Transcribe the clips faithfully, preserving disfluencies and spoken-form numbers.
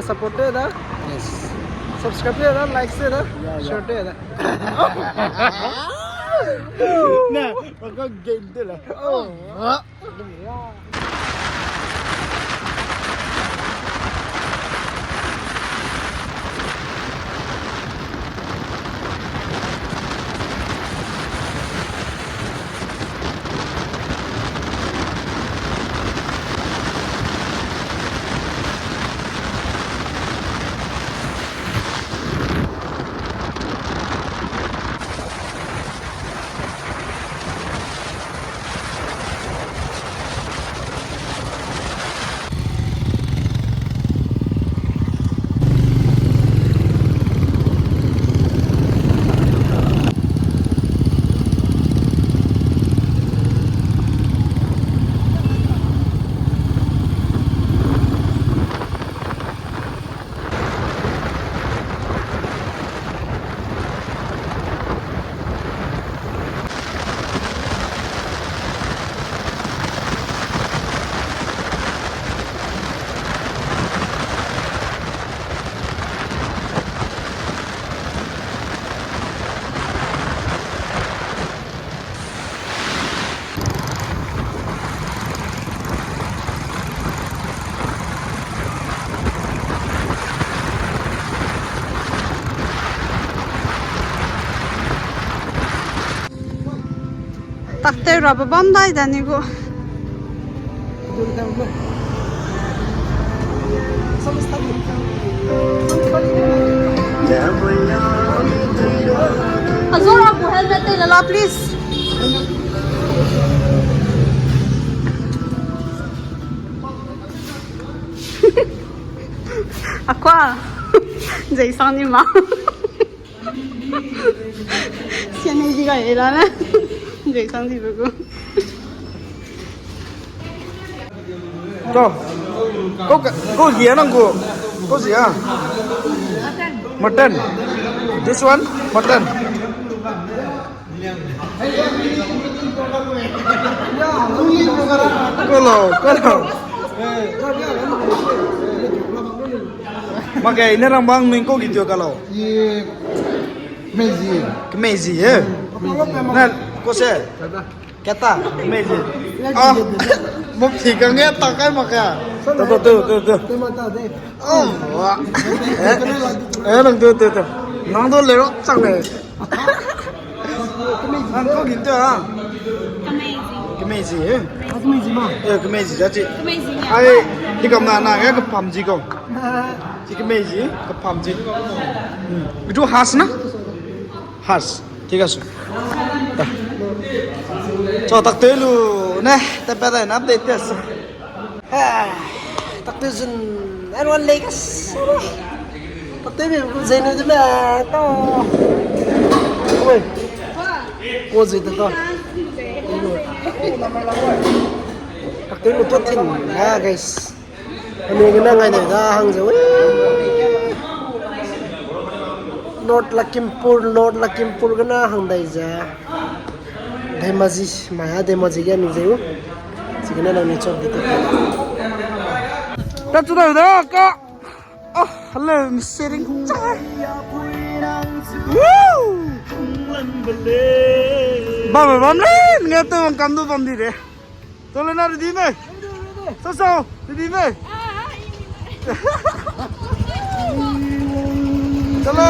Support tew da. Yes. Subscribe tew da, like tew da. Yeah, yeah. Share tew da. Na, baka game tew la. Oh. Taktew rabe bam dai da ni gu. Azora gu helmet tei la la, please. Akua. Jai sang ni ma. Sian ni di ga e la na. Jai sang di bu gu. To. Ko ka, ko zi a nang gu. Ko zi a. Mutton. This one, mutton. Kolo, kolo. Mak ge, ine rang bang ning ko gi tio kalo. Ye, mezi. Kemezi, eh? Na, ko se? Keta, kemezi. Ah, mo phi ka nge ta kai mak ge. To, to, to, to, to. Oh, wa. Eh, eh, nang tu, tu, tu. Nang tu le ro chang le. Nang ko gin tu, ha? Kemezi. Kemezi, eh? Ah, kemezi ma. Eh, kemezi, ja chi. Kemezi ya. Ai, di kam na, na, ya ka pam ji ko. Chi kemezi, ka pam ji. Hmm. Itu has na? Has. Thik asu. Ta. Cho tak te lu ne, ta pa dai na update test. Ah, tak te zun, everyone Lagos. Tak te mi zai nu de me, to. Oi. Ko zai de to. Tak te lu to tin, ah, guys. Ami gene ngai dai da hang ze, ui. North Lakhimpur, North Lakhimpur gene hang dai ze. Dhemaji, maya Dhemaji ge mi ze u. Chigene nang ni chok di te. Ta chu dai da ka. Oh, hello, mi sharing. Woo! Bam, bam le, nge to kam du bam di re. Chalo na, ready me? So, so, ready me? Chalo.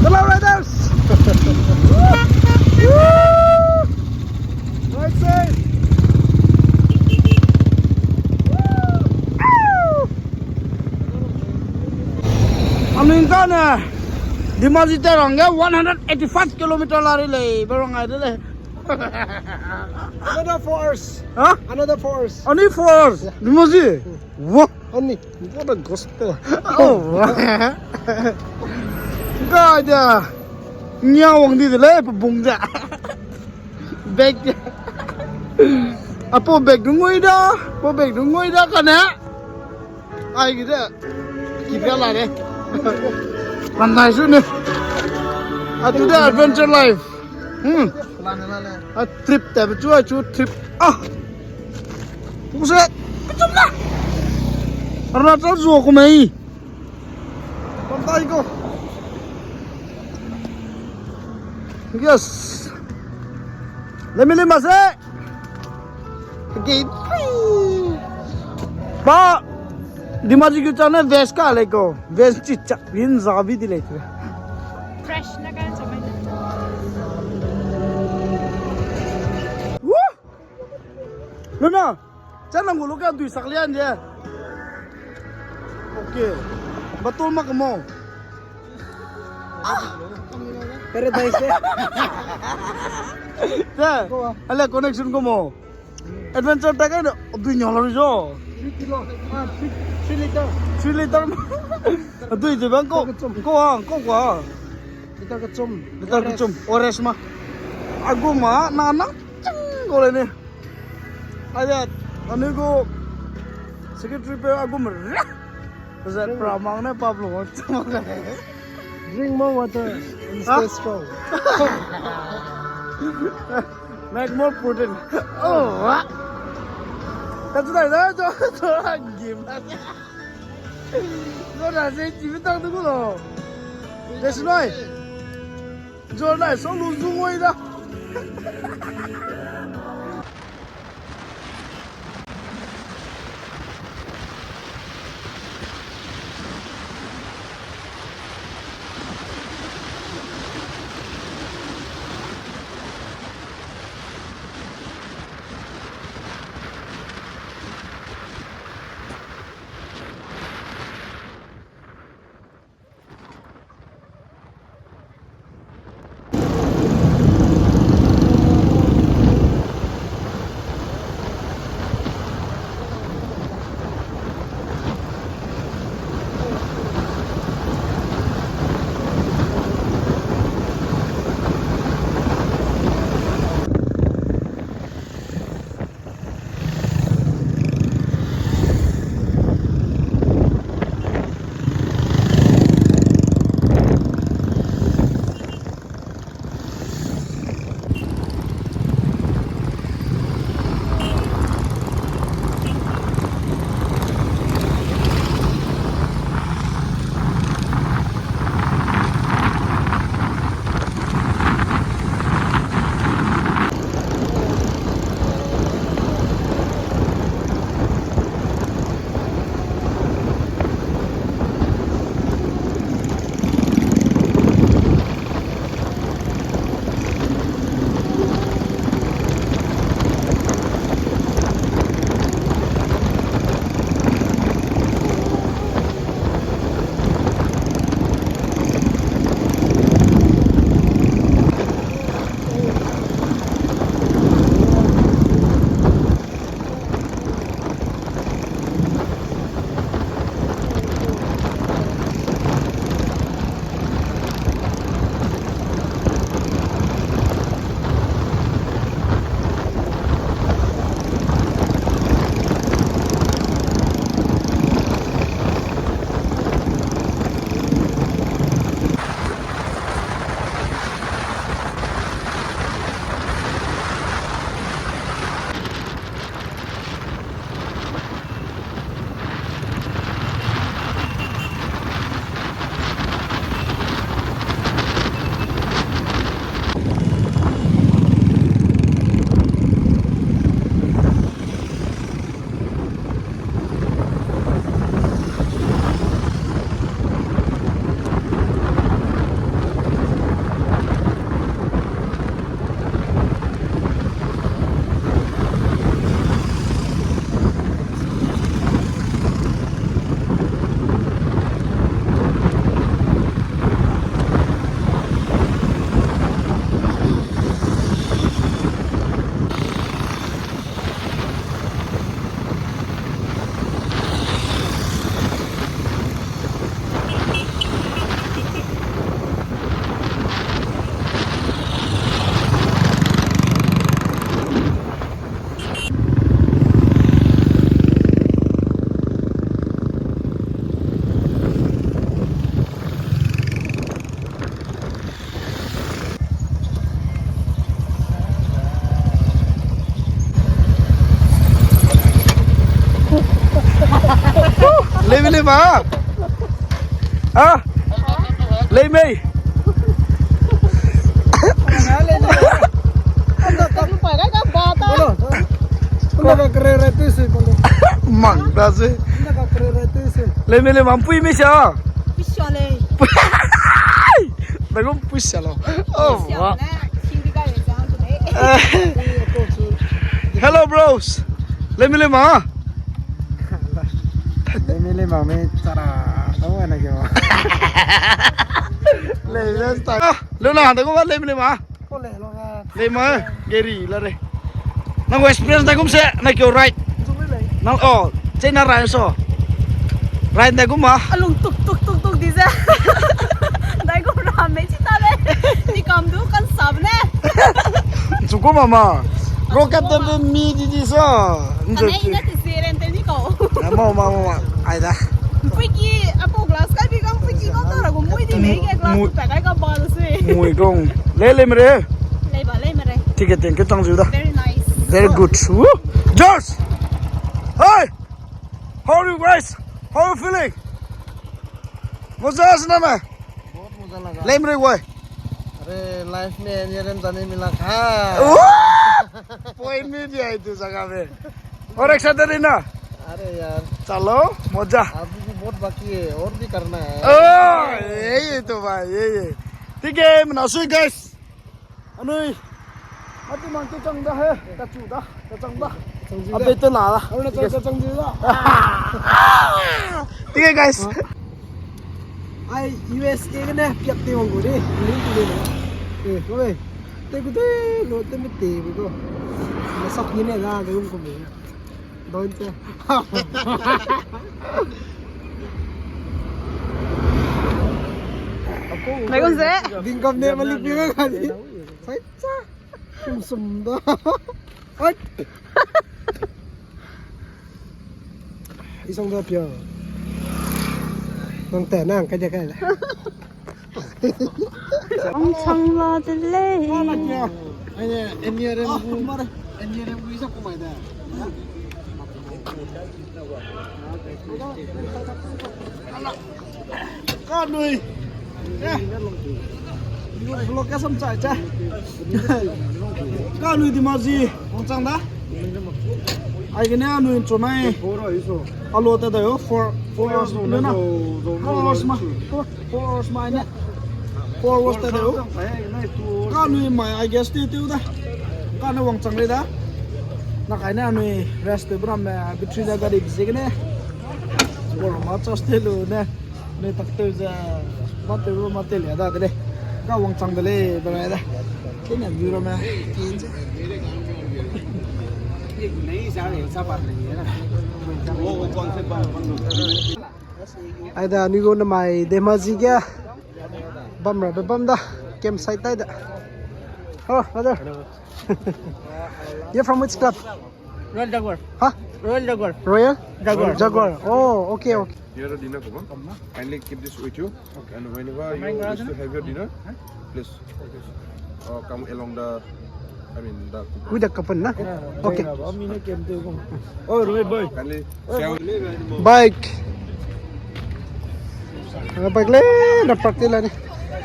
Hello, riders! Woo! Right side! Woo! Woo! Aming ka ne, Dhemaji te rang ge one hundred eighty-five kilometer la ri lei, be rang ai de lei. Another four hours. Huh? Another four hours. Only four hours? Yeah. Dhemaji? Hmm. What? Only. What a gospel. Oh. Ga ja. Nya wang di de le, pe bung ja. Bag. A pau bag du ngui da, pau bag du ngui da kane. Ai gide. Ki ga la de. Mandai su ne. A tu de adventure life. Hmm. A trip te bechu a chu trip. Ah. Kuse. Kachum na. Arunachal zu ku mei. Bam tai ko. Yes. Lemi lima se. Okay. Ba. Dimajik gu chane vest ka lei ko. Vest chi chak rin za bi di lei tu. Fresh na ka chamai. Woo! Luna, chang nang gu lu ka dui sak lian de. Okay. Batul mak mo. Paradise. Te, ale connection ko mo. Adventure ta ka dui nya la jo. Three kilo. Ah, three, three liter. Three liter. Dui de bang ko. Ko ang ko kwa. Liter kechum. Liter kechum. Orange ma. Agu ma na na. Ching ko le ne. Aya, anui gu secretary pe agu me ra. Zat pra mang ne pap lu wang chang le. Drink more water and stay strong. Make more protein. Oh, wa. Ka chu dai da, chu, chu, game na. Zo da se chi mi tang du gu lo. Des noi. Zo nai song lu zu ngoi da. Lei ma? Ha? Lei mei? Mang da se. Lei mei lei ma mpui mei sia. Pisa lei. Dagum pisa lo. Oh, wa. Hello, bros. Lei mei lei ma? Lei mei lei ma mei chara. Dau na ke ma. Lei, lei sta. Ah, lo na dagum lei mei lei ma? Lei ma, geri la re. Nang experience dagum se, na keu ride. Nang, oh, chei na ride so. Ride dagum ma. Alung tuk tuk tuk tuk di ze. Dagum ra mei chi ta le. Ni kam du kan sab ne. Chuku mama. Rocket de mi di di so. Nje. Ane ina ti siren te ni ko. Ma, ma, ma, ma. Ai da. Mpui ki, apo glass kai bi kang mpui ki kau ta ra gu mui di mei ge glass tu pa kai ka ba lu sui. Mui gong. Lei, lei mei re. Lei ba, lei mei re. Ticket ten ke chang ziu da. Very nice. Very good. Woo! George! Hey! How are you guys? How are you feeling? मजा आया ना मैं? बहुत मजा लगा। Lei mei re wai. अरे, लाइफ में एनईआरएम जाने मिला था। Point में भी आई तू जगह पे। और एक साथ देना। अरे यार। चलो, मजा। अभी भी बहुत बाकी है, और भी करना है। ओ, यही तो भाई, यही। ठीक है, मना sui guys. Anui. Mati mang ke chang da he, ta chu da, ta chang da. Chang ji da. Update to na da. Arunachal ta chang ji da. ठीक है guys. Ai, USA gene piak te wang gu de. Link ku de. Eh, ko be. Te ku de, lo te me te be ko. Na sap ni ne da, de kum ko be. Don te. Mai gun se. Ding kam ne malik pi ga di. Sai cha. Sum sum da. Ai. Isang da pia. Nang te nang kai de kai le. Ang chang la de lei. Ai ne, N R M gu, N R M gu isa kumai da. Kanui. Eh. Vlog ka sam chai cha. Kanui Dimajik, wangchang da. Ai gene anui chomai. Alo ta da yo, four, four hours na. Four hours ma. Four hours ma ne. Four hours ta da yo. Kanui mai, I guess, te te da. Kane wangchang le da. Na kai ne anui rest te bram me, battery da gari bisi gene. Bor ma charge te lu ne. Anui tak te ze, ma te lu, ma te le da de le. Ka wangchang de le, ba da. Kene view ram me. Ai da, anui gu namai Dimajik ge bam ra be bam da, campsite tai da. Oh, brother. You're from which club? Royal Jaguar. Huh? Royal Jaguar. Royal? Jaguar. Jaguar. Oh, okay, okay. Here the dinner, come on. Kindly keep this with you. And whenever you wish to have your dinner, please, uh, come along the, I mean, the. With the couple, na? Okay. Oh, Rohit bhai. Kindly share. Bike. Ah, bike le, na park te la ni.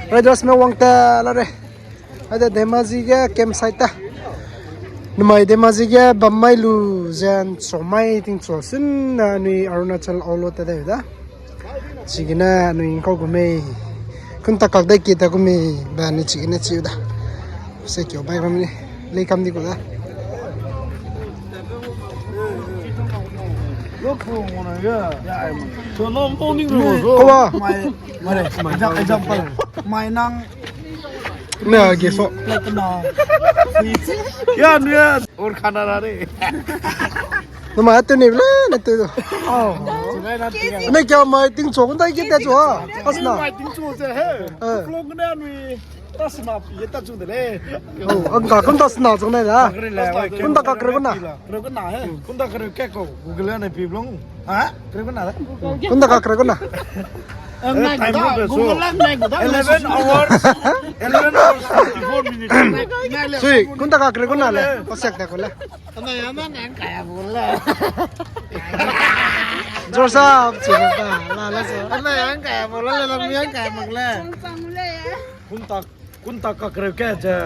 Riders me wang ta la re. Aide Dimajik ge campsite ta. Namai Dimajik ge bam mai lu ze nchomai tingchu sun na anui Arunachal aulo ta deu da. Chigene anui ngkau gu mei. Kunta kak dai ki ta gu mei ba anui chigene chiu da. Se kio bai ram ni. Lei kam di ku da. Kowa. Mai, mai, example. Mai nang Ne, ge so. Ya, nu ya. Or khana ra re. Namai tu ni le, na tu. Oh. Ne kya mai tingchu kun dai ki ta chu ha. Asna. Mai tingchu ze he. Eh. Vlog ne anui. Tasna pi ta chu de le. Oh, ang ka kun tasna chu ne da. Kun ta ka kre kun na. Kre kun na he. Kun ta kre ke ko. Google ne pi blong. Ha? Kre kuna da? Kunda ka kre kuna? Eh, time gu be so. Eleven hours. Eleven hours, fifty-four minutes. Sui, kunda ka kre kuna le? Ko sek ta ko le. Ana ya na nang kaya bula. Joseph, Joseph, la, la, so. Ala, yang kai, mo, la, la, la, yang kai, mo, la. Kunta, kunta kakreu ke je.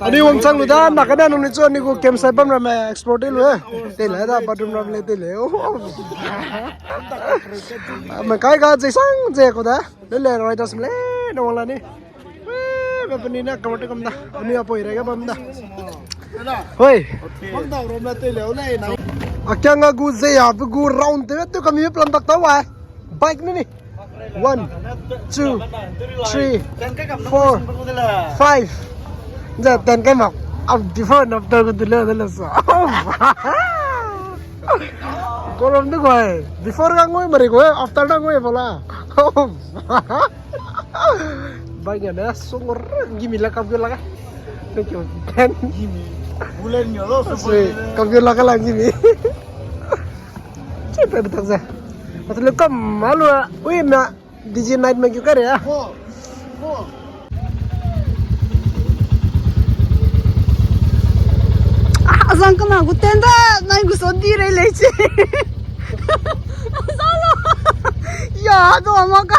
Ani wangchang lu da, na ka da nung ni chu, ani gu campsite bam ramme explore de lu, eh. Te le da, bathroom ram le te le. Oh. Me kai ga je sang je ko da. Le le, roi da sim le, na wang la ni. Eh, ba pani na kamar te kam da. Ani apoi re ga bam da. Hoi. Bam da ro ma te le, o le na. A kya nga gu ze ya, bu gu round te, tu kami plan tak ta wa. Bike ni ni. One, two, three, four, five. Za ten kai mak. Ab before and after ko tu le, le sa. Korom du ko. Before ga ngoi mari ko, after ga ngoi bola. Bike ne songor gimi la kap ge la ga. Thank you. Gimi. Bulen nyo lo so. Kap ge la ga la gimi. Che pe betak ze. Atule kam alu a. Ui ma D J night me keu kare a. Ah, azang kana gu tent da, nai gu so di rei lei chi. Azang lo. Ya, do ma ka.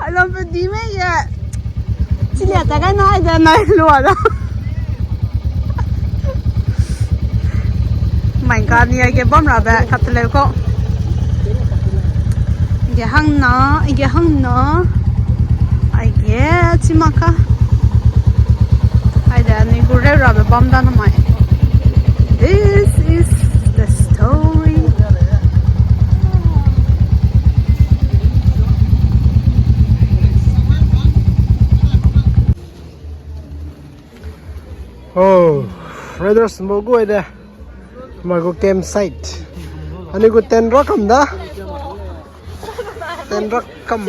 Ai lam pe di me ye. Chi lia ta kai nai da nai lua da. My God, ni aige bam rabe, kateleu ko. Aige hang na, aige hang na. Aige chi ma ka. Aide anui gu reu rabe bam da na mai. This is the story. Oh, riders mo gu aide. Ma gu campsite. Ani gu tent rakam da. Tent rakam.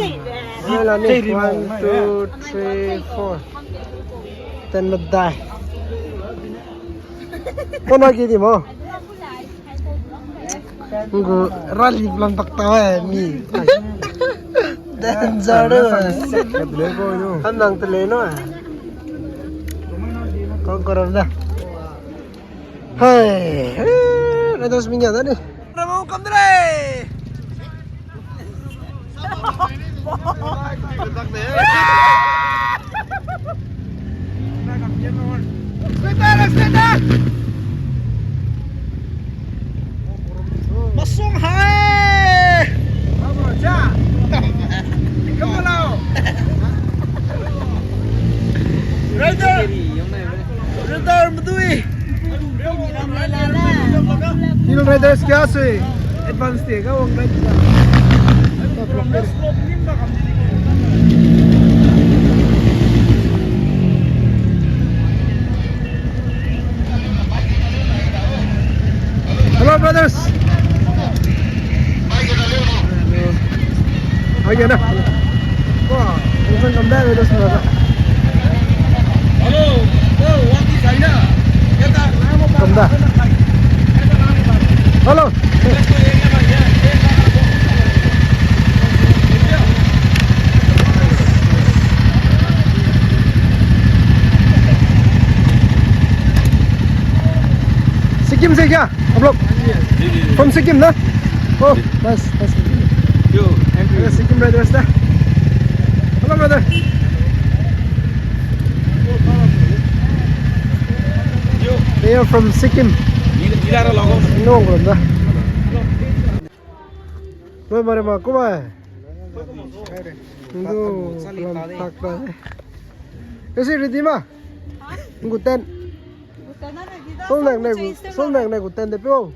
Hai la ni. One, two, three, four. Tent medai. Kona ki di mo. Ngu rally plan tak ta we mi. Danger de. Kam nang tele no. Kau koram da. Hai, eh, riders mi nya da ni. Ramo kam de lei. Masung hai. Come on now. Rider. Rider medui. Hill riders kya sui? Advance te ga wang riders. Hello, brothers. Aige na. Wah, ungsan kam da, riders na da. Kam da. Hello. Sikkim se kya? Aap log? From Sikkim na? Oh, nice, nice. Yo, Andrew. Sikkim riders da. Hello, brother. Yo. They are from Sikkim. Nila, nila ra logo. Nong rom da. Noi mare ma ko ba. Ndu lam tak ba. Ese ready ma? Ngu ten. Solnang ne gu, solnang ne gu ten de pio.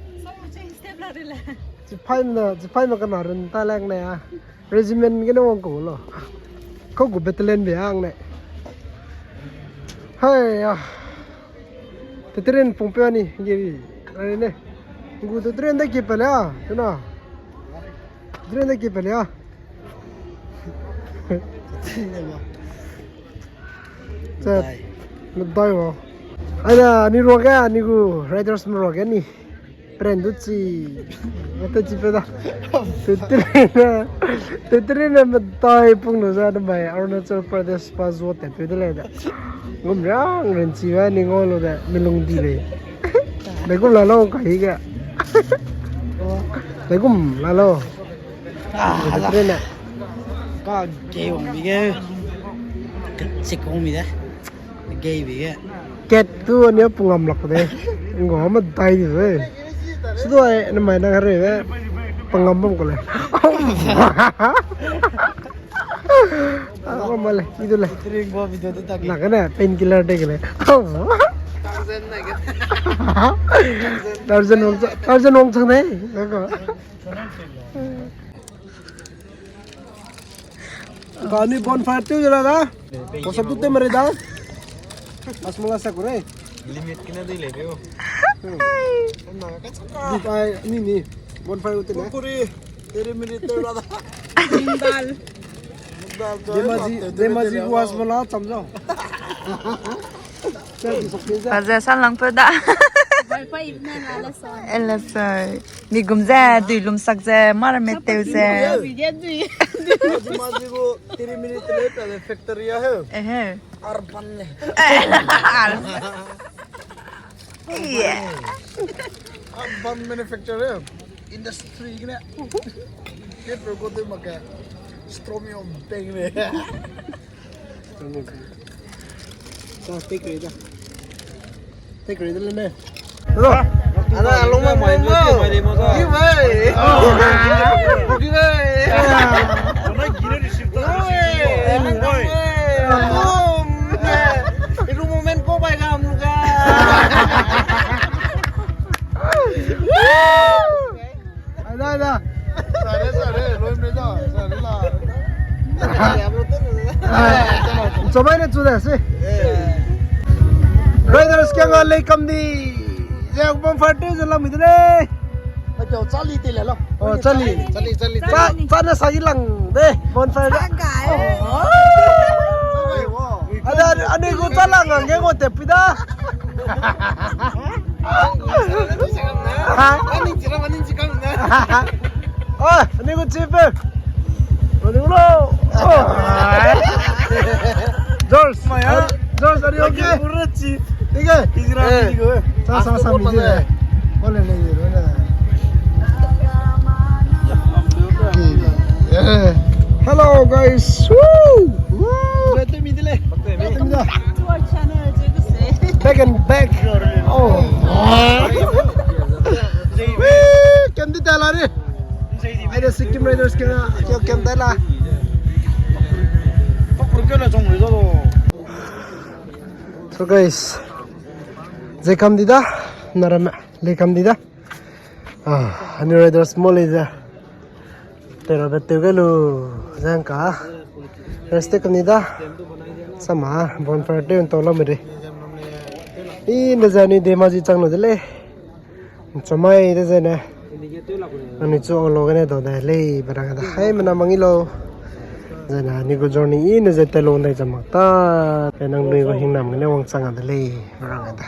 Chipai na, chipai ma kana run ta lang ne a. Regiment gene wang ko lo. Kau gu battalion be ang ne. Hai ya. Tetrin pung pe ani geri. Ani ne. Gu tetrin da ki pele a. Tuna. Tetrin da ki pele a. Medai. Medai wa. Aida, ni ruage, ni gu riders me ruage ni. Pren du chi. Ate chi pe da. Tetrin ne, tetrin ne medai pung lu za de bai Arunachal Pradesh pa zo te pe de le da. Ngum rang ren chi wa ni ngau lu de, mi lung di le. De gum la lo ka hi ga. Legum lalo. Ah, ala. Ka gei wang bi ge. Sik wang bi de. Gei bi ge. Cat tu ania pungam lak de. Ngo ma dai di de. Sudo ai na mai na gare de. Pungam bam ko le. Ah, mama le, idu le. Drink bo video de tak. Na kane painkiller de gele. Tarzan na ke. Tarzan wang, Tarzan wang chang de. Kani bonfire tu jela da. Kosap tu te mare da. Asmala sa kore. Limit kena dei lebe o. Ni tai, ni, ni. Bonfire utin, eh? Kurkure, teri minute tera da. Dal. Dal, dal, Demaji, dal, Demaji dal, was dal. Mala cham jao. Baze san lang pe da. Wifi ipna na la sa. Ela sa. Ni gum ze, dui lum sak ze, mara me teu ze. Video dui. Demaji, Demaji go teri minute tera da factory a he. Ehe. Urban ne. Yeah. Urban manufacturer, industry gene. Ke pe ko te make. Stromium peng ne. Sa take rei da. Take rei da le ne. Hello. Ana, along ma mai mo. Mai mo. Ki bai. Ki bai. Oi, oi. Ilu moment ko bai ga mu ga. Ai da, ai da. Sare, sare, loi me da, sare la. Ai, chomai ne chu da se. Riders ke nga lei kam di. Ze bonfire te ze lam mi de lei. Ajo, chali te le lo. Oh, chali. Chali, chali, chali. Cha, cha na sa ilang de, bonfire de. Sa ga, eh. Oh. Sa ga, wo. Ada, ani gu cha lang ang ge ngo te pi da. Ha? Ani chira, ani chikam na. Oh, ani gu chief. Ani gu lo. Oh. George, Maya. Are, George, are you okay? Pura chief. Tige. Hijra. Eh. Sa, sa, sa, mi je. Ole le, ole le. Eh. Hello, guys. Woo! Woo! Back to our channel, Jeguse. Back and back. Oh. Woo! Kendi tala ni. Ai da Sikkim Riders ke na, ke, kendi tala. So guys, ze kam di da, na ram, le kam di da. Ah, ani riders mo le ze. Tera be teu ge lu, zang ka. Rest te kam di da. Sama, bonfire te un to la me de. I ne ze ni de ma ji chang lo de le. Chomai de zene. Ani chu olo gene do de lei, berang da. Hai mena mangi lo. Zene, ani gu journey i ne ze te lo ndai chama ta. Pe nang nui gu hingnam gene wangchang a de lei, berang da.